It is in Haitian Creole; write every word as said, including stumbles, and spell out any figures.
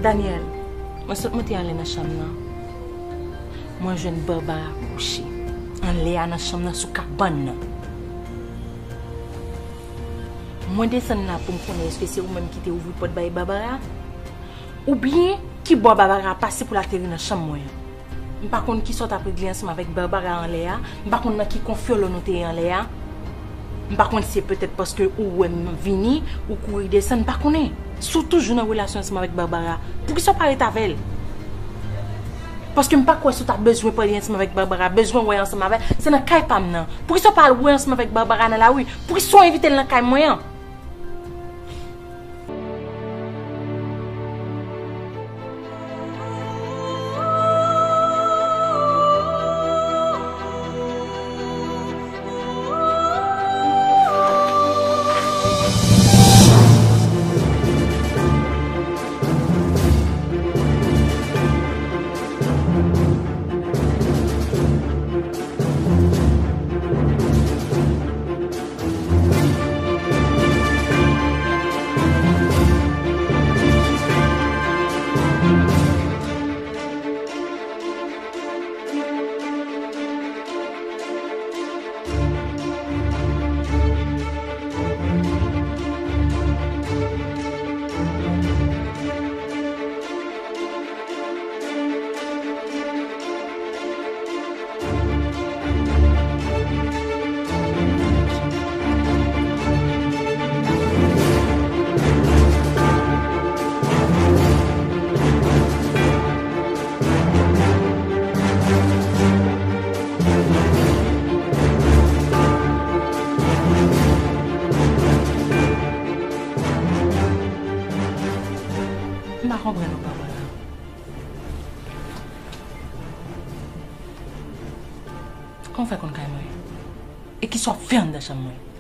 Daniel, mwen sot monte anlè nan chanm nan. Mwen jwenn Barbara kouche anlè a nan chanm nan sou kabann nan. Mwen desann la pou m konnen èske se ou menm ki te ouvri pòt bay Barbara? Oubyen ki bò Barbara pase pou l ateri nan chanm mwen an? M pa konn kisa w t ap regle ansanm avèk Barbara anlè a. M pa konn nan ki konfyolo nou te ye anlè a. M pa konn si se petèt paske ou wè m vini, ou kouri desann, m pa konnen. Si w toujou nan relasyon ansanm avèk Barbara, poukisa w pa ret avè l? Paske m pa kwè si w ta bezwen pale ansanm avèk Barbara, bezwen wè ansanm avè l, se nan kay pa m nan. Poukisa w pa al wè ansanm avèk Barbara nan lari? Poukisa w envite l nan kay mwen an? M pa konprann ou, Barbara. Kòman w fè konn kay mwen? E kisa w ap fè anndan chanm mwen?